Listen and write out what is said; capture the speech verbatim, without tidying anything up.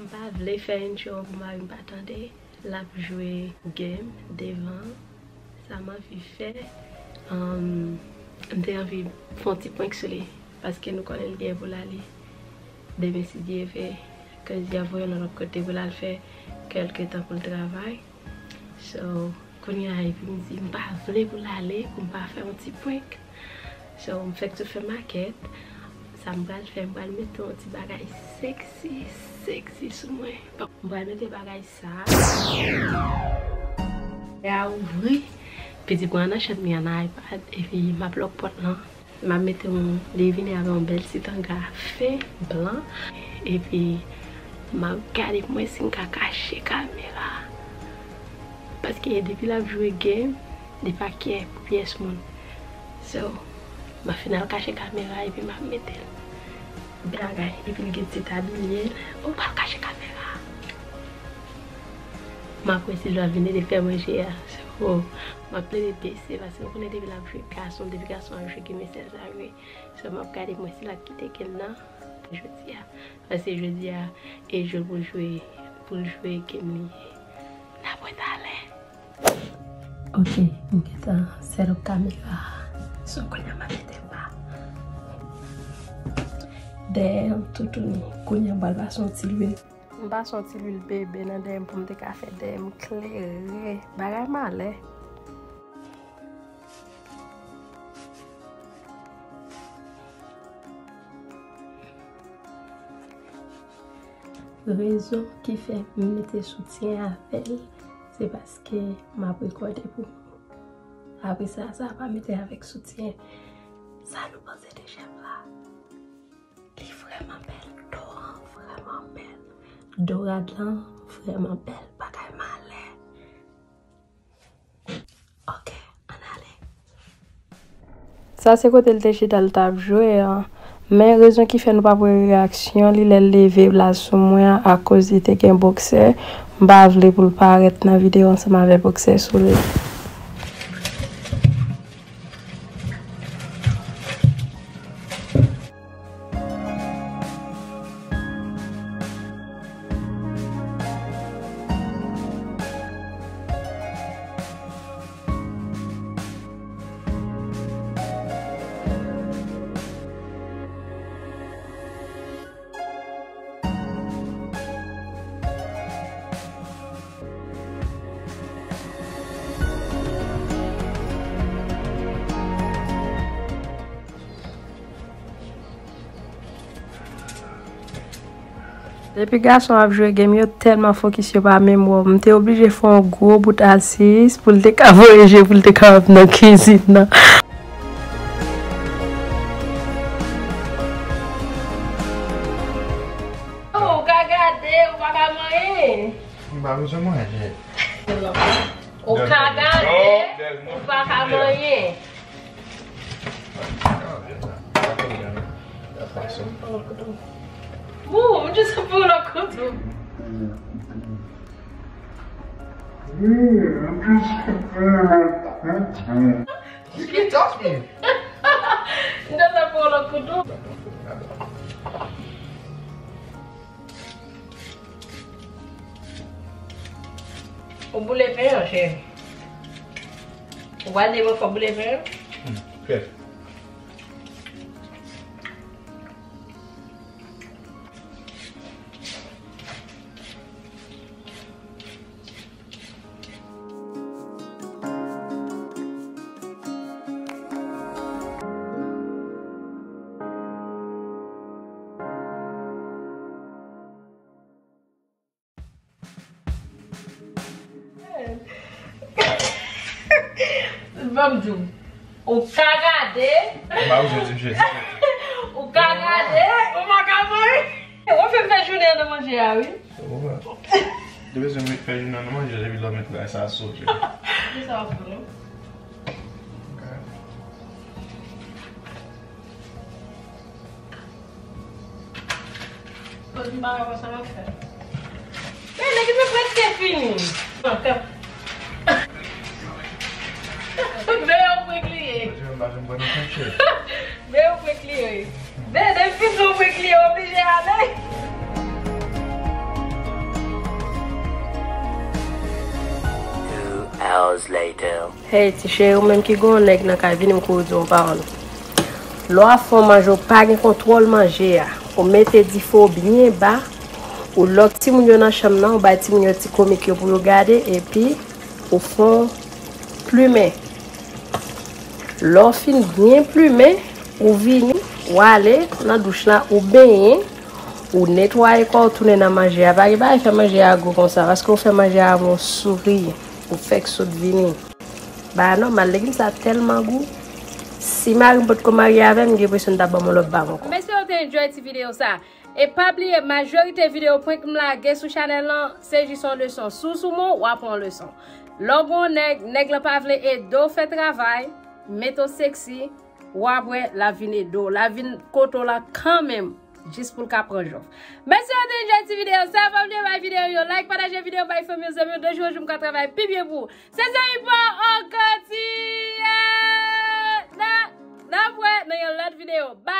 Pa vle fè intro pou mari m pa tande. L ap jwe game devan. Sa m anvi fè. Um, m te anvi fè yon ti prank sou li. Paske nou konnen l gen pou l ale. Demen si Dye vle. Cause y ap voye l yon lòt kote pou l al fè kèlke tan pou l travay. So, kounye a, epi m di, m pa vle pou l ale, pou m pa fè yon ti prank. So, m fèk tou fè makèt. Sa m pral fè, m pral mete yon ti bagay sexy, sexy sou mwen. M pral mete bagay sa. E a ouvri. Piti pran nan chanm li an nan iPad, epi m ap lòk pòt lan. M ap mete yon, li vini avè yon bèl ti tanga fen, blan. Epi, m ap gade pou mwen si m ka kache kamera. Paske depi l ap jwe game, li pa kè pou pyès moun. So, m ap fin al kache kamera epi m ap mete l. Bagay, epi l gen ti tabilye l. Ou pa kache kamera. M ap wè si l va vin ede fè manje a. So, m ap plede bese paske ou konnen depi l ap jwe gason, depi gason ap jwe game, se sèl sa l vle. So, m ap gade mwen si l ap kite game nan jodi a. Paske jodi a, e jou l pou l jwe, pou l jwe game li ye. N ap wè talè. Ok, m gentan set up kamera. So, kounye a m ap mete l la. Dèyè m toutouni. Kounye a m pral pase yon ti lwil. M pase yon ti lwil bebe nan dèyè m pou m te ka fè dèyè m klere. Bagay malè. Rezon ki fè m mete soutyen avè l, se paske m ap rekòde pou nou. Apre sa, sa pa mete avèk soutyen. Sa nou panse de chèf la? Li vrèman bèl. Do an vrèman bèl. Do rad lan vrèman bèl. Bagay malè. Ok, ann ale. Sa se kote l te chita, l t ap jwe an. Men rezon ki fè nou p ap wè reyaksyon li lè l leve la sou mwen an, akoz li te gen boksè. M pa vle pou l parèt nan videyo ansanm avè boksè sou li. Depi gason ap jwe game, yo tèlman fokis yo pa menm wè w. M te oblije fè yon gwo bout asiz pou l te ka voye je, pou l te ka ap nan kizin nan. Ou ka gade, ou pa ka manyen. M pa bezwen manje. Ou ka gade, ou pa ka manyen. Ou, m jis ap pran yon lòt kouto. You can touch me. M jis ap pran yon lòt kouto. Ou boule pen an, cheri. Ou pral di mwen fò boule pen an? Hmm, fè. Ban m di w. Ou ka gade. Ou pa bezwen di m jezi. Ou ka gade. Ou pa ka manje. Ou fè m fè jounen an nan manje a, wi. Ou pa. Ou bezwen fè jounen an nan manje, epi lè w met bagay sa sou, cheri. Kisa w ap fè, non? Ok. Kote m pa wè sa m ap fè. Men, legimen prèske fini. Non, kap. Men yon prank li ye. Men yon prank li ye. Men, depi se yon prank li ye, oblije ale. Later. Hey, ti cheri, ou menm ki gen yon nèg nan kay, vini m kouri di w yon pawòl. Lè w ap fè yon manje, ou pa gen kontwòl manje a. Ou mete dife w byen ba, ou lòk timoun yo nan chanm nan, ou bay timoun yo ti komik yo pou yo gade, epi ou fè yon plimen. Lè w fin byen plimen, ou vini, ou ale nan douch la, ou benyen, ou netwaye kò w, tounen nan manje a. Pa gen bagay fè manje a gou konsa, paske ou fè manje a avè yon souri, ou fèk sot vini. Bagay nòmal, legim sa tèlman gou. Si mari m potko marye avè m, m gen enpresyon l t ap ban m yon lòt bab ankò. M espere w te enjoy ti videyo sa. E pa bliye, majorite videyo prank m lage sou chanèl lan, se jis yon leson. Si w sou mwen, w aprann yon leson. Lè w gen yon nèg, nèg lan pa vle ede w fè travay, mete w seksi, w ap wè l ap vin ede w, l ap vin kote w la kanmenm, jis pou l ka pran jòf. Mèsi w te enjoy ti videyo sa, pa bliye bay videyo yo like, pataje videyo bay fanmi w, zanmi w, de jou an jou m ka travay pi byen pou ou. Se zanmi pa w Ankò Ti, n a, n ap wè nan yon lòt videyo. Bye!